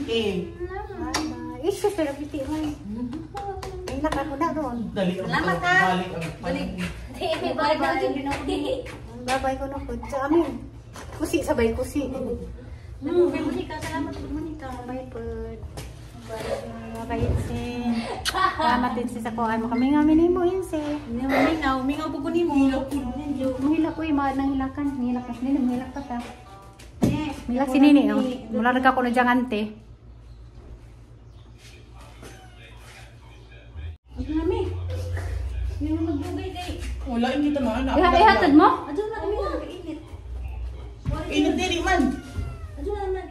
Okay. Bye-bye. Isus, pero piti man. Hilak ako na doon. Dali. Salamat, ha. Balik ang Balik. Bye-bye. Bye-bye ko na po. Sa amin. Kusi, sabay kusi. Bye, Monica. Salamat po, Monica. Bye po. Bye-bye, Inse. Salamat, Inse, sa kuhaan mo kami nga minimo, Inse. Mingaw, mingaw po ko nimo. Mahilak ko eh, mahal ng hilakan. Mahilak ka sinini, mahilak pa ta. Mahilak sinini, oh. Mula rin ako na diyang ante. Ano nami? Hindi mo magbugay kay. Wala, hindi tamaan. Ihatod mo? Adyo na kami na init. Init dili man. Adyo na na.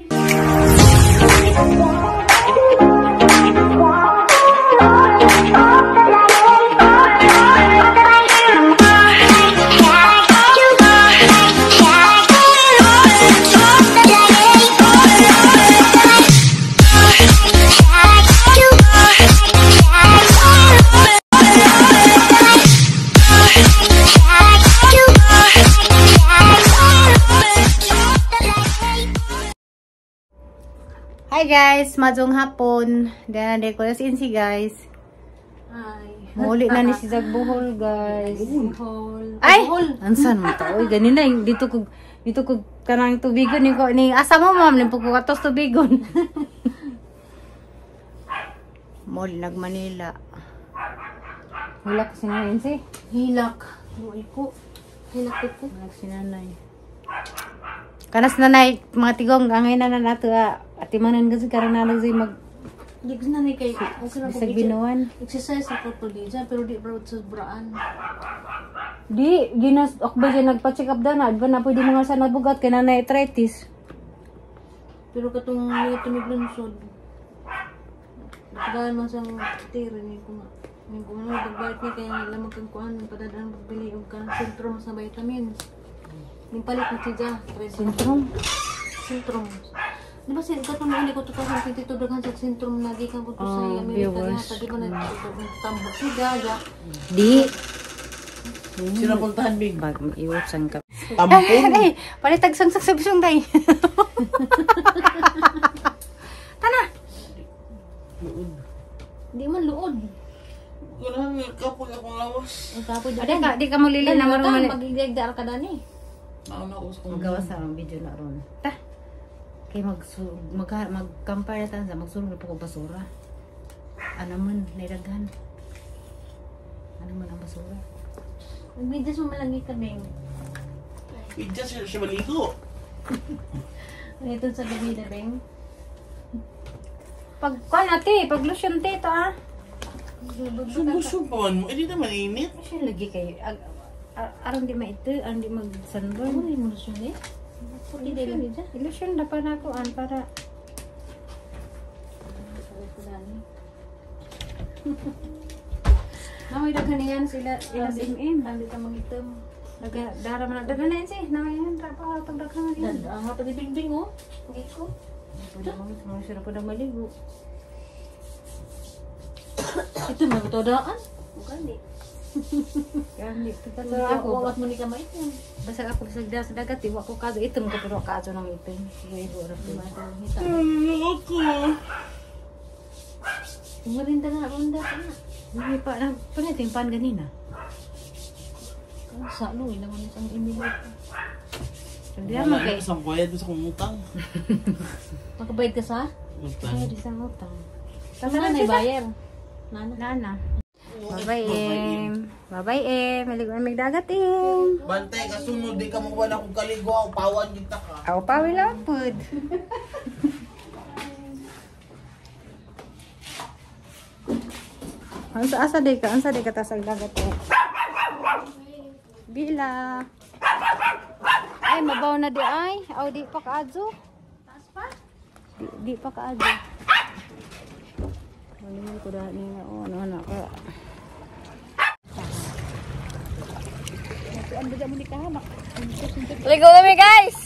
Hi guys, madung hapon. Dahil ko na si Insi guys. Ay. Muli na ni si Zagbuhol guys. Buhol. Ay, ansan mo to? Oy, ganin na dito ko kanang tubigon ni ko ni asa mo ma'am limpo ko katos tubigon. Mall nag Manila. Wala ko si nanay Insi. Hilak. Buhay ko. Hilak ko. Wala si nanay. Kanas nanay mga tigong angay na na nato ati manan kasi karon na lang mag Di ko nanay kay okay ra ko bisag binuan. Exercise ako to di dyan, pero di bro sa braan. Di ginas ako ba dyan nagpa-check up na di ba na pwede mga sa nabugat kay nanay arthritis. Pero katong tumiglunsod. Nagdaan man sa tira ni ko nga. Ni ko ano pagbalik ni kay lamang kang kuan padadaan pagbili og kanang sentrum sa vitamins. Ning palit na siya, Sintrom. Sentrum. Di ba sin katong uli ko 2022 daghan sa sentrum na gikan ko to sa Oh, Amerika viewers. na di ba nagtambok siya ga. Di. Sino puntahan big? Bag maiwatsan ka. Tampon. Ay, palitag sangsang sa bisong day. Tana. Di man luod. Ganahan kapoy akong lawas. Ang kapoy Ade ka, di ka mulili na marunong mali. Magigdag ka dani. Nauna ko sa kong. Magawa sa akong video na ron. Ta. Kay mag-compare ta sa magsulog na po ko basura. Ano man naidaghan. Ano man ang basura. Nagbidyas mo malagi ka beng. Bigyan siya maligo. Ito sa gabi na beng. Pag kuan ate, pag lotion te to ah. Busog pa man mo. Eh di naman init. Lotion lagi kay aron di maito, aron di mag sunburn. Ano yung lotion eh? Puti din lagi dyan. Lotion na pa na ako an para Namoy daghan niyan sila ila MM. Ang dito mangitim. Dara man daghan na yan si. Namoy yan ra pa tag daghan yan. Ang nga pag-bingbing oh. Hindi ko. Pwede mo mo sira pa maligo. Ito magtodaan. Gani. Gani pero ako Wawat mo ni kamay itim. Basta ako sa sa dagat wa ko kaso itim ko pero kaso nang itim. Ibo ra po. Ako. Marinda na ronda ka na. Hindi pa na paniting pan ganina. Sa no ilang man ang email. Hindi man kay Isang bayad sa kong utang. Makabayad ka sa? Utang. Ay, di sa utang. Tama na bayar. Nana. Nana. Bye-bye, Em. Bye-bye, Em. Maligo na magdagat, Em. Bantay kasunod di ka mo wala kong kaligo ako pawan kita ka. Ako pa wala pud. Ansa asa di ka, ansa di ka tasag dagat eh. Bila. Ay, mabaw na di ay. Aw di pa kaadyo. Taas pa? Di pa kaadyo. Ano man ko dahil nga oh, ano ano ka. Ligo kami guys.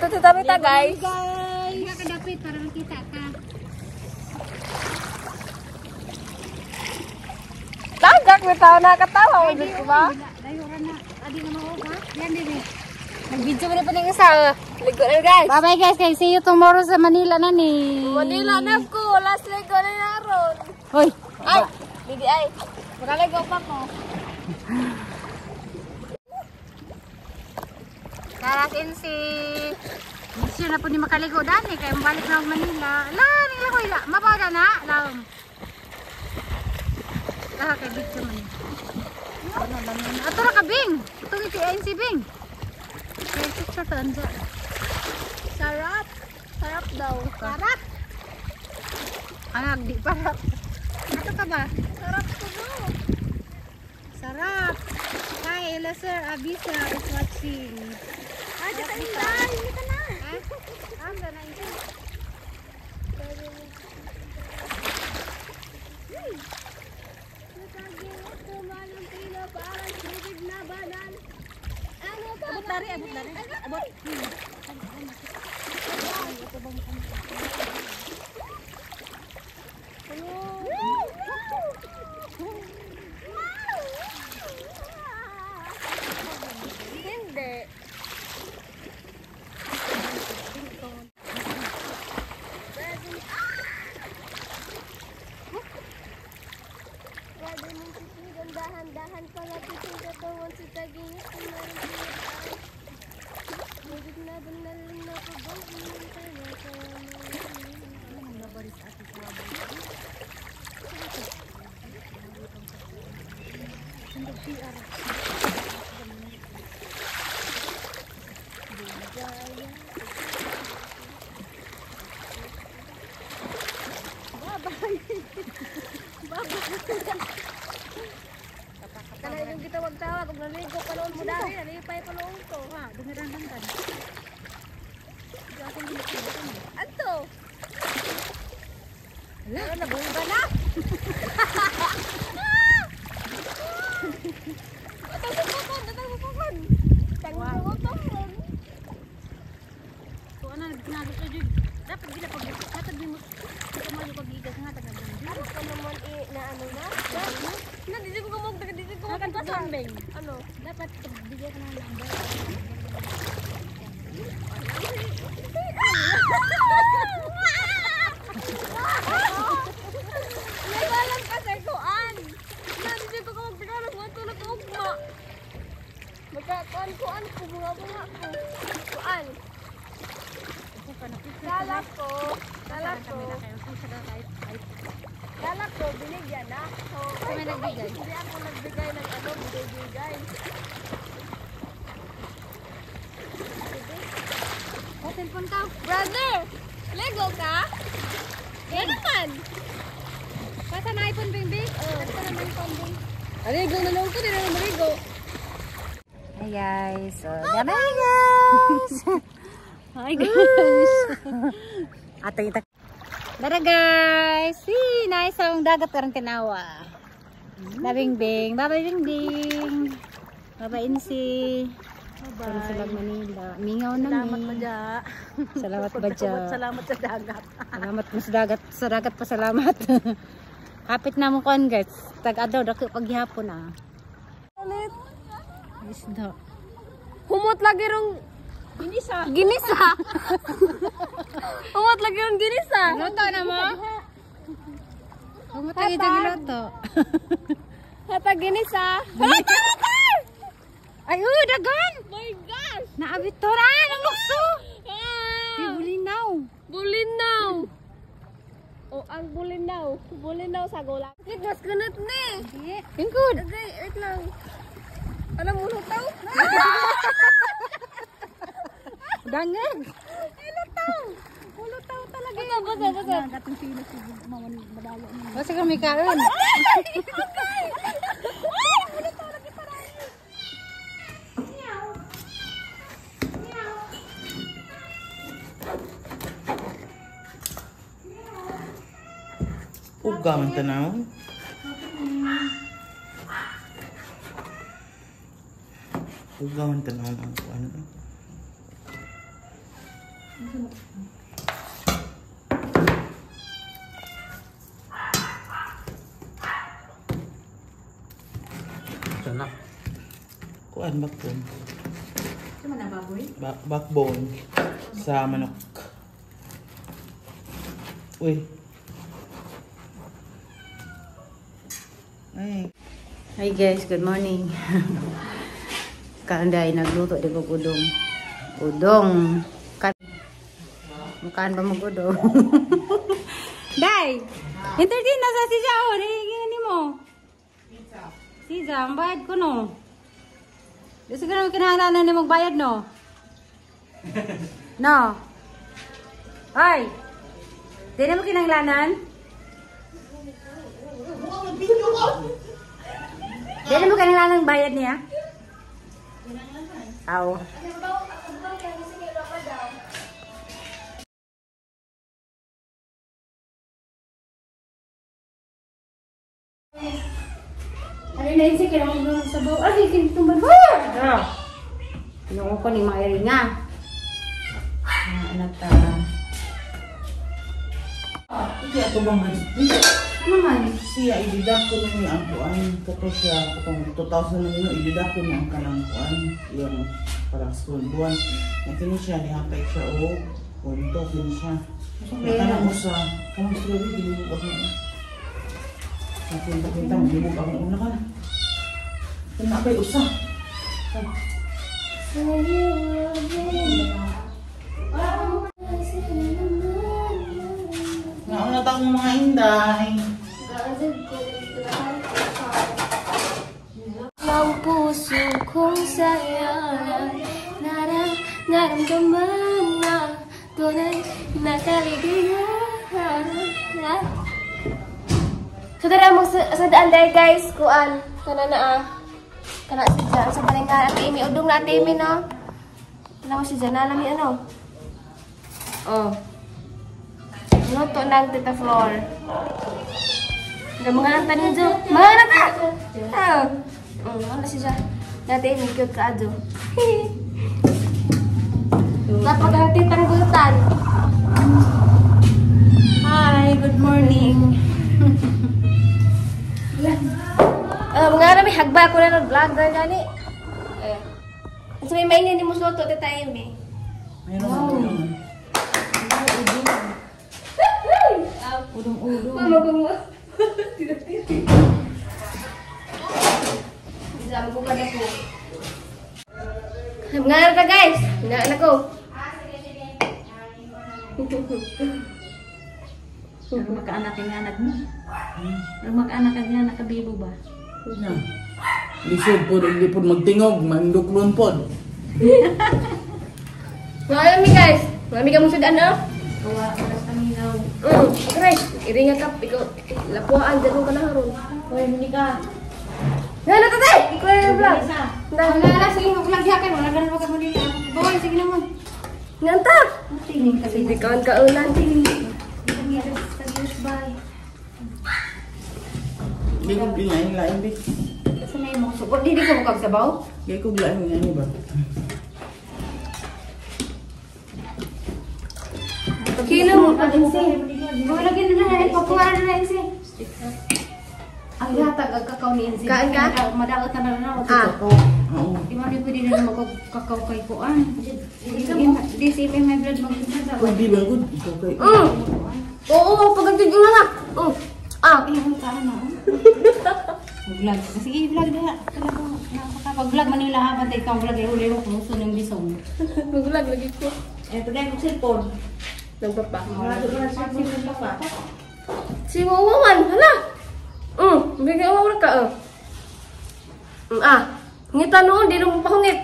Tututabi ta guys. Guys. Ka kadapit para makita ka. Tagak may tao na katawa mo ko ba? Dayo ra na. Adi na mao ha. Yan din eh. Nag-video mo na pa ning isa. Ligo na guys. Bye bye guys, kay see you tomorrow sa Manila na ni. Manila na ko. Last ligo na naron. Hoy. Ay, didi ay. Makaligo pa ko. Karas NC. Mission na po ni makaligo dani kay mabalik na og Manila. La, nila ko ila. Mabada na, laom. Ah, kay video man. Ano lang yun. Ato ra ka Bing. Ato ni NC Bing. Kay picture ta anja. Sarap. Sarap daw. Sarap. Anak di parap. Ato ka ba? Sarap ko daw. Sarap. Hi, hello sir. Abisa is watching. Ay, di ka na. Hindi ka na. Ha? Anda na ito. Abot dari, abot dari. Abot. Hindi. Pwede mong titigan dahan-dahan para titing katawan sa tagingit kung meron pinag Bigit na banal na pabang inintay na Kanay yung gitawag-tawag, kung naligo pa noon mo dahil, nalipay pa noon ko. Ha, dumiran lang. Anto! Wala, nabuhay ba na? Atang mo pukon! So ano nagnago ka jud. Dapat gila pag hatag nimo kumayo pag igas nga taga jud. Ano ka naman eh, na ano na? Na, dito ko kamog, dito ko Hakan kamog. bing. Ano? Dapat bigyan ka ng number. Nagalang ka sa kuan. Na, dito ko kamog, Tagalog, matulog ko ugma. Magkakuan-kuan ko, bunga-bunga ko. Kuan. Kala ko, kala ko, kala ko, binigyan na. So, Kami nagbigay. Hindi ako nagbigay ng ano, bigay-bigay. Oh, telepon ka. Brother, Lego ka? Yan naman. Pasa na iPhone bing bing. Oh. Arigo na lang ko, di na lang marigo. Hi guys. So, bye guys. Hi guys. Atay ita. Dara guys. See, nice ang dagat karong tinawa. Bye bing. Bye bye bing bing. Bye bye Insi. Bye. Sa Manila. Mingaw na Salamat mi. badya. Salamat badya. Salamat sa dagat. Salamat mo sa dagat pa salamat. Kapit na mo kuan guys. Tag adlaw dako paghapon ah. Ulit. Isda. Humot lagi rong ginisa. Ginisa. Humot lagi rong ginisa. Luto na mo? Humot lagi dyan luto. Hata ginisa. Hata, hata! Ay, oh, dagan! My gosh! Naabit to na! Ang lukso! Ah! Di bulinaw. Bulinaw. O, ang bulinaw. Bulinaw sa gola. Wait, mas ganit ni. Ingkod! Okay, wait lang. Alam mo lutaw? Dangag! Lutaw! Lutaw talaga. Basta, basta, basta. Basta kami kaon. Ay, bulutaw lagi para. Uga man tanaw. Uga man tanaw ang kuan. Sana. Kuan ba ko? Baboy? Backbone sa manok. Uy. Ay. Hi guys, good morning. Karon dai nagluto di ko udong. Udong. Mukaan ba mag udong? Dai. Entertain na sa si Jao, ni mo. Siza, ang bayad ko no. Di siguro kinahanglan na ni magbayad no. No. Ay. Di na mo kinahanglanan? Di na mo kinahanglanan bayad niya? Aw. Ano na yun siya, kailangan mo sa baw. Ay, kintumban ba? Yung ko ni mga iringa. Anak ta. Hindi ato bang Ano man? Siya, i-deduct ko na niya ang kuan. Kato siya, katong 2,000 na niyo, i-deduct ko niya ang kanang kuan. Yung parang school buwan. Nakini siya, nihapay siya o punto, kini siya. Natanong ko sa, kamang strawberry, gilubog ako na. Nakinta-kinta, gilubog ako una ka na. Kung napay usa. Ngaon na taong mga inday. Ang puso kong saya naramdaman na tunay na kaligayahan. So tara mo sa daan dahil guys, kuan kana na ah. Kana si Jan sa balinggan Ate Amy, udong na Ate Amy no. Kana mo si Jan alam ni ano. Oh. Luto ng Tita Flor. Mga nanta niyo. Mga nanta. Ah. Ano si Jan? Ate Amy cute ka adyo. Napakatitang gultan. Hi, good morning. Mga rami hagba ko na ng vlog gani. Eh. Sa may maingin ni mo luto Tita Amy. Mayroon wow. Udong-udong. Mama ko mo. Sama ko kada ko. Mga na guys. Hinaan ako. Pero magkaanak ang anak mo. Pero magkaanak ang anak kabibo ba? Na. Lisod po, hindi po magtingog, manduklon po. Mga mi guys. Mga ka mong sudan ah. Kawa, wala paminaw. Okay. Iringa ka, ikaw lapuan dyan ka na haron. Hoy, hindi ka. Nga na tatay! Ikaw na yung vlog. Wala na, sige, mag-vlog siya kayo. Wala ganun ka muli. Boy, sige naman. Nga ta! Tingin kasi. Hindi ka kaulan. Hindi ko lain lain bi. Sa may mo sugod dili ka mo kagsabaw? Hindi ko lain nga ni ba. Kino mo pa din si. Boy, lagi na na pakuha na na si. Ang yatag ang kakao ni Insi. Kaan ka? Madaot na na ako Ah. kakao. Oo. Di man pwede na magkakao kay kuan. Di si may blood magpunta. Pwede ba good? Ikaw kay. Oo, pagagdid na na. Ah, Ay, ka na. Vlog. Sige, vlog na. Pag-vlog Manila ha, pantay kang vlog ay huli mo kung gusto ng bisong. Mag-vlog lagi ko. Eh, pagay ko cellphone. Nagpapa. Marado ko na cellphone pa. Si Wawa man, hala. Bigyan mo ka oh. Ah, ngita noon di mo pahungit.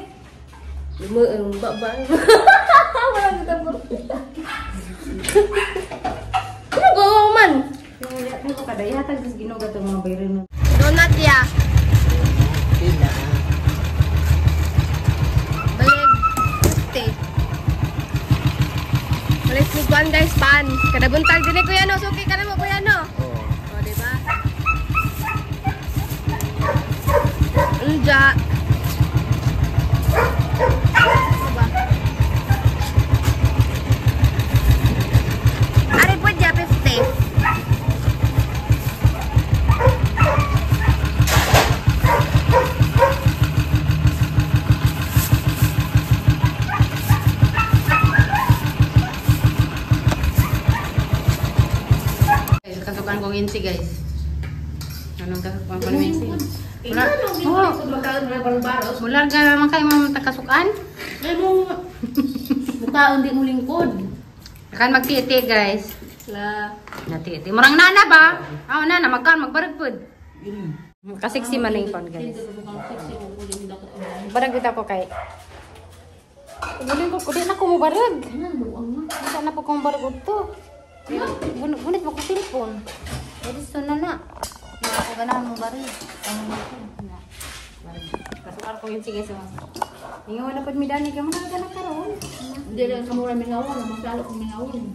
Luma ba ba. Wala kita po. Ano go man? Ano ka dai hatag sa Ginoo gatong mga bayron. Donut ya. Pila. Balig. 50. Balig ni kuan guys pan. Kada buntag dinhi kuya no, suki ka na mo kuya no. Oo. Oh, di ba? Unja. Ano ba? Ari po dya, 50. Kasukan kong insi guys. Anong kasukan kong insi? Wala. Wala ka naman kayo mga kasukan. Ay mo. Mukhaon di mo lingkod. Kan magtiti guys. La. Natiti. Murang nana ba? Aw nana magkan magbarag pud. Kasiksi man ning kon guys. Barag bitaw ko kay. Guling ko di na ko mo barag. Unsa na po kong barag udto. Gunit mo ko cellphone. Dili so na na. Ako ganahan mo barag. Kasukan ko yun sige so. Ingon na pud mi dani ka man ka karon. Hindi lang sa mura mingawan, mas lalo kong mingawan.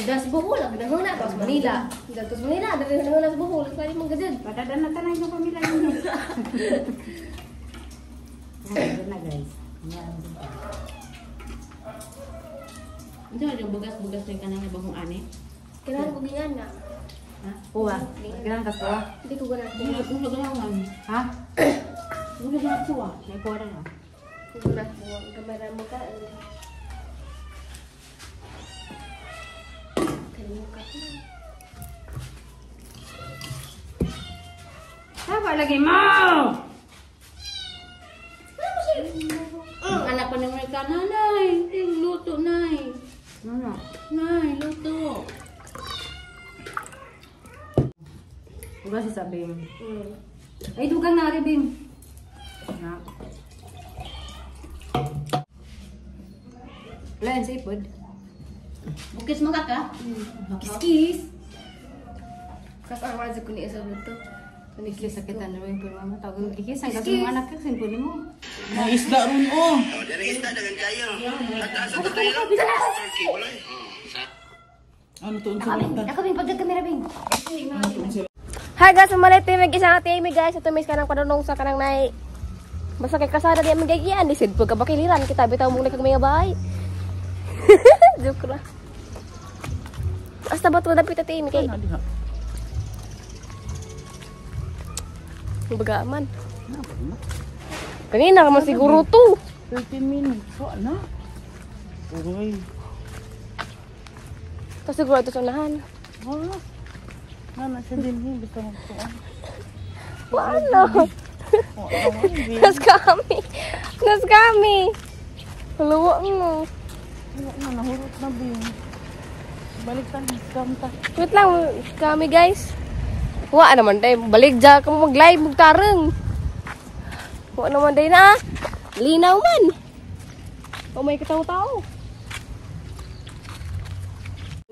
Das Bohol, ang nahuna to sa Manila. Dito sa Manila, dito na sa Bohol, pwede mong gadid. Padadan na tanay ng pamilya ninyo. Ayan na guys. Ayan. Hindi na yung bugas-bugas na yung kanang ibang ani. Kailangan ko gingan na. Ha? Kuha. Kailangan ka kuha? Hindi ko ganahan. Hindi ko ganahan. Ha? Hindi ko ganahan kuha. May kuha na no? Hindi ko ganahan kuha. Kamera mo ka. Tama lagi mo! Ang anak ko ng Amerika, nanay, luto, nay. Ano? Nay, luto. Diba si Sabing? Ay, dugang na, Bing. Na. Wala yan sa ipod. Bukis mo ka ka? Kiss-kiss! Kasarwa ko ni isa dito. Kiss sakitan na rin po mama. Tawag yung kiss. Ang kasi mga anak ka, simpuli mo. May isda ron oh. Ano to? Nakabing, pagdag kamera, Bing. Hi guys, mamalay tayo mag-isa na tayo guys. Ito may kanang panunong sa kanang nai. Basta kay kasada di ang magagian. Di sidpo ka bakiliran. Kita bitaw mong nagkag mga bahay. Joke ra. Asta ba ito dapit ate Amy kay? Baga man. Kanina ka man siguro to. 13 minutes. Wa na. Uy. Ito siguro ito sa unahan. Wala. Nana siya din eh. Basta magtuan. Wala. Nas kami. Nas kami. Luwa mo. Wala na. Nahurot na ba yun? Balik ta. Scam ta. Wait lang. Kami guys. Wa naman tayo. Balik dyan ka mo mag-live. Magtarang. Wa naman tayo na. Linaw man. O may kataw-tao.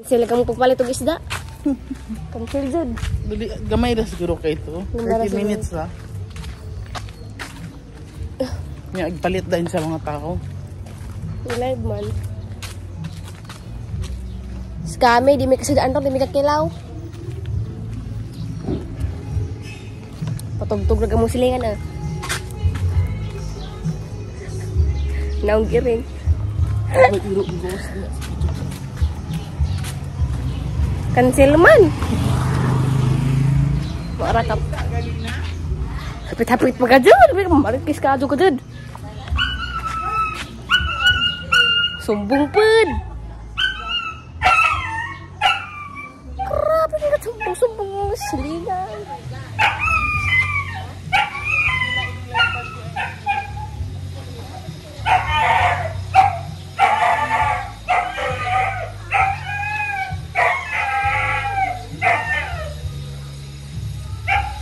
Sila ka mo pagpalit og isda. Cancel jud. Dali, gamay ra siguro kay ito. 30 minutes la. Nya agpalit din sa mga tao. Live man. Scammy, di may kasadaan to, di may kakilaw. Patugtog ra mo silingan ah. Naong giring. Cancel man. Maara ka. Hapit-hapit pa ka dyan. Marikis ka dyan ka dyan. Sumbong pud. Grabe ka sumbong-sumbong silingan.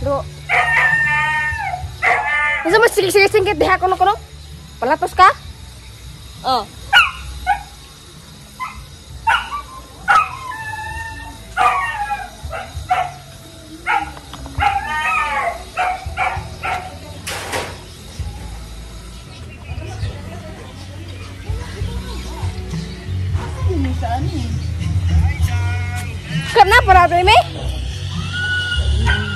Do. Masa mas sige-sige diha kono kono? Palatos ka? Oh. Kenapa para me?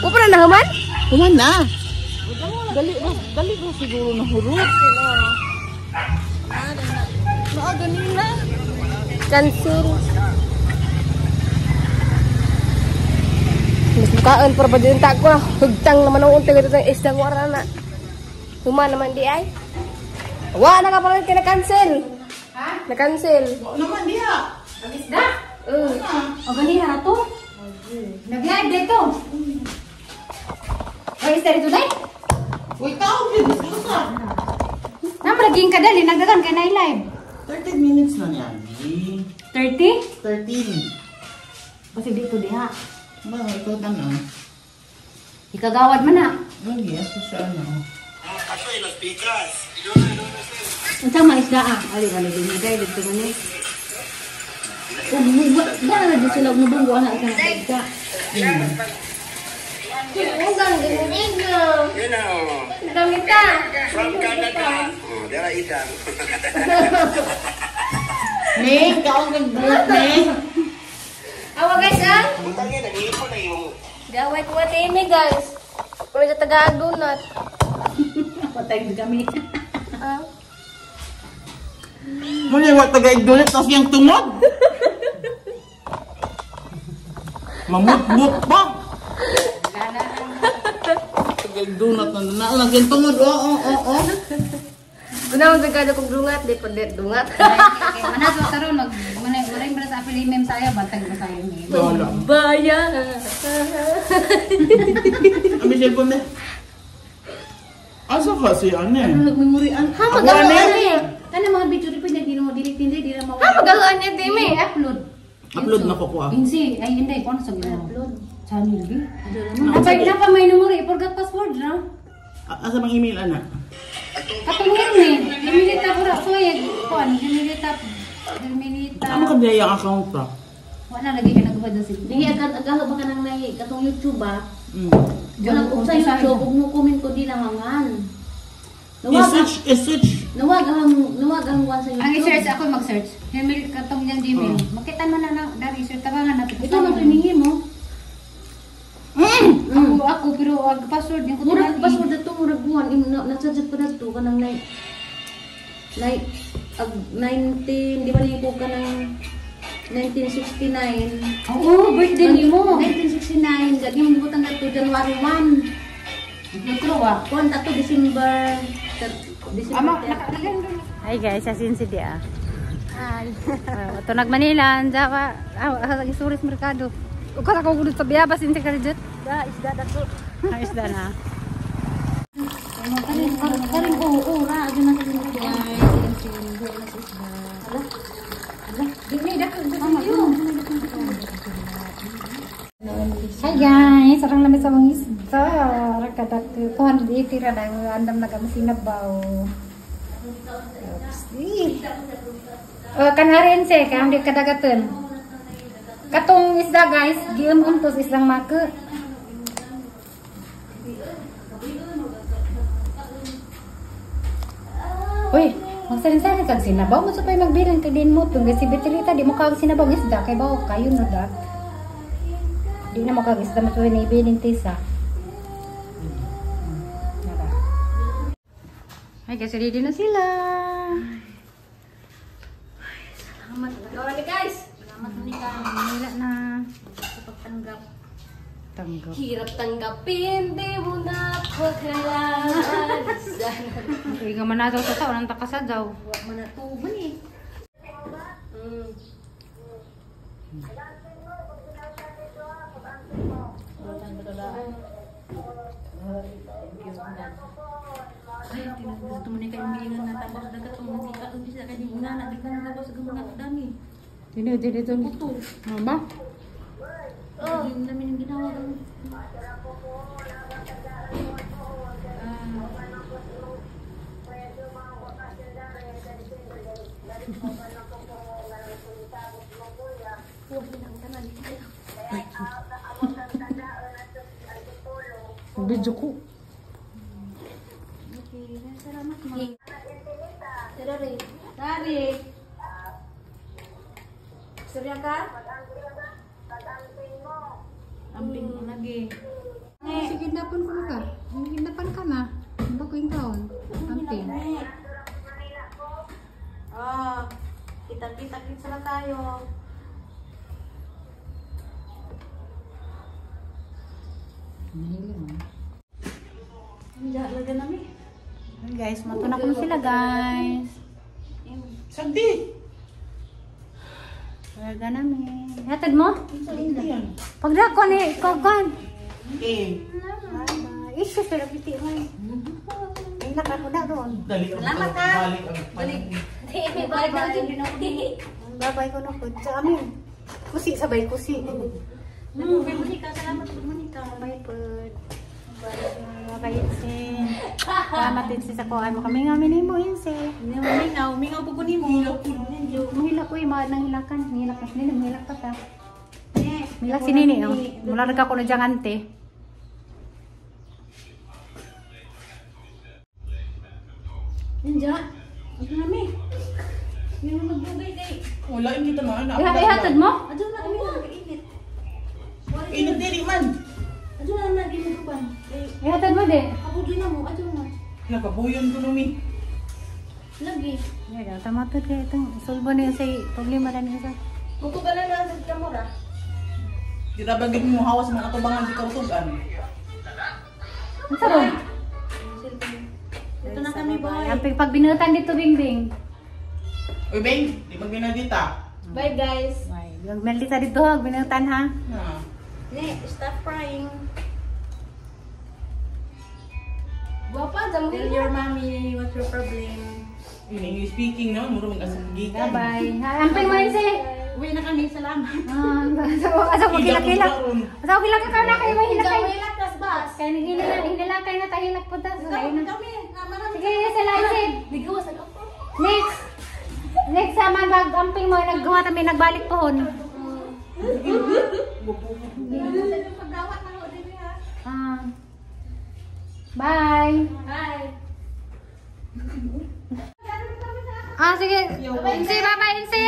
Wa pa na nahuman? Human na. Dali ba siguro nahurot? Naa ganina. Cancel. Mas bukaan para ba din ta ko. Hugtang naman ang untay dito ang isda wara na. Human naman di ay. Wa na ka pala kina-cancel. Ha? Na-cancel. Wa naman diha. Ang isda? O ganiha na to. Nag-live dito. Oy, isda dito day. Uy, tao din. Susa. Namalaging ka dali, nagdagan kay na live. 13 minutes na niya. Abi. 30? 13. Kasi dito diha. Ba, ikaw na na. Ikagawad man na. Lagi, asa siya ano. Unsa man isda ah? Ali ali din day dito man eh. Ug ba na di sila nubong ana ka na isda. Ang galing. Gamita. From Canada. Oh, dara idang. Ning, kaon kang bulat, Ning. Awa guys ah. Butang yan, nag-iipon na yung Gaway ko ate Amy guys. Kung sa taga donut. Patay kami. Ah. Muna, wa taga-igdulit, tapos yung tungod. Mamutbut pa. Taga-igdunat na na. Lagi yung tungod, oo, oo, oo. Una mo tagado kong dungat, di pa dungat. Manaso karon mag manay uray sa apeli mem saya bantag ba sayo ni. Wala. Baya. Abi cellphone na. Asa ka si ano eh? Nagmemoryan. Ha magalo Ako, ani. Kana mga video rin pa niya ginoo delete hindi di ra Ha mawala. magalo ani ate Amy. I-upload. Upload na ko ah. Insi, ay hindi ko sa ginoo. Upload. Channel B. Napay na pa may numero, i-forgot password ra. Asa bang email ana? Katong ni, Herminita ko ra soy, kuan, Herminita. Herminita. Amo ka biya account pa. Wala lagi ka nagubad na si. Dingi agad agaho ba ka nang nay katong YouTube ba? Wala Wala sa YouTube ug mo comment ko di namangan. Nawag I-search, i-search. nawag ang kuan sa YouTube. Ang i-search ako mag-search. Hermil katong yang Gmail. Makita man na na dari search tabangan na. Ito man to mo. Ako pero ag password yung Murag password na to, murag buwan nasa pa na to kanang nay nay ag 19 di ba niyo ko kanang 1969. Oo, birthday nimo. 1969 gagi mo butang na to January 1. Nagkro ah. Kuan ta to December December. Hi guys, asin si Dia. Hi. Ito nag Manila, Jawa, ah, Isuris Mercado. Ukas ako gudot sa biyabas inti ka jud. Da isda da to. Ah, isda na. Karin karin oo ra agi na sa guys. Hi guys, sarang lamit sa mga isda. Rakadak 280 ra na andam na kami sinabaw. Oh, kanharin siya, kaya hindi kadagatan. Katong isda guys, gium-um tos isdang maka. Uy, magsalin-salin kag sinabaw mo sa pa'y magbilang kay din mo tung si Betelita di mo kag sinabaw isda kay bawo kayo no dat. Di na mo kag isda mo tuwi na ibilin tisa. Ay, kasi ready na sila. Salamat. Gawa ni guys. Salamat Monica Manila na. sa pagtanggap. Tanggap. Hirap tanggapin, di mo na ako kailangan. Uy, nga man daw sa tao, nang takasa daw. Wa man na tuban eh. Ay, gusto mo ni kayo miingan na tabak dagat ang mantika ang bisa kay nga na di ka nagawas sa mga dami. Dili, dili, dili. Puto. Ano ba? Oh. Yung namin yung ginawa ng Video ko. Okay, salamat ma. Tara rin. Dari. Surya ka? Amping mo lagi. Sige, kidnapan ko na ka. Kidnapan ka na. Ano ba ko yung taon? Amping. Ah, kita-kita kita na tayo. Nahilo mo. Hindi namin. Guys, mato na ko sila guys. Sagdi! Talaga namin. Hatad mo? Yan. Pagdag ko ni Kogon. Eh, Bye-bye. Isyu pero piti man. Ay naka ko na ron. dali ang Salamat, ha. Balik ang Balik. Bye bye. Bye-bye ko na po. Sa amin. Kusi sabay kusi. Bye, Monica. Salamat po, Monica. Bye po. Bye, Inse. Salamat Inse sa kuhaan mo kami nga minimo Inse. Hindi mo mingaw. Mingaw po ko ni mo. Mahilak ko eh, mga nanghilakan. Nihilak ka sinini, mahilak pa ta. Mahilak si Nini oh. Mula rin ako na diyang ante. Ninja. Ano nami? Hindi mo magbugay kay. Wala yung kita man. Ihatod mo? Adyo na kami nag-init. Init dili man. Adyo na nag-init uban. Kay Ihatod mo di. ako na mo. Adyo na. Nakabuyon ko numi. Lagi. Yan, tama to kaya itong solbo na yun sa problema na niya sa. Muko ba na lang sa kamura? Di ra ba gid mo hawas mga katubangan di kautugan. Ano sa ron? Ito na kami, boy. Ang pag binutan dito, Bingbing. Uy, Beng, di ba ginadita? Bye guys. Bye. Magmeldita dito, ha? Binutan ha? Na. Ne, stop crying. Guwapa, damo Tell your mommy what's your problem. In English speaking naman, muro mag-asagikan. Bye-bye. Amping mo yun si. Uwi na kami, salamat. Ah, asa mo kilak-kilak. Asa mo kilak ka na kayo may hilakay. Hilak tas bus. Kaya hinilakay na tahilak po ta. Kami, kami. Marami. Sige, sila Inse. Bigawas ang ako. Next. Next naman pag amping mo naggawa kami nagbalik pohon. Ah. Bye. Bye. Ah, sige. Insi, bye-bye, Insi.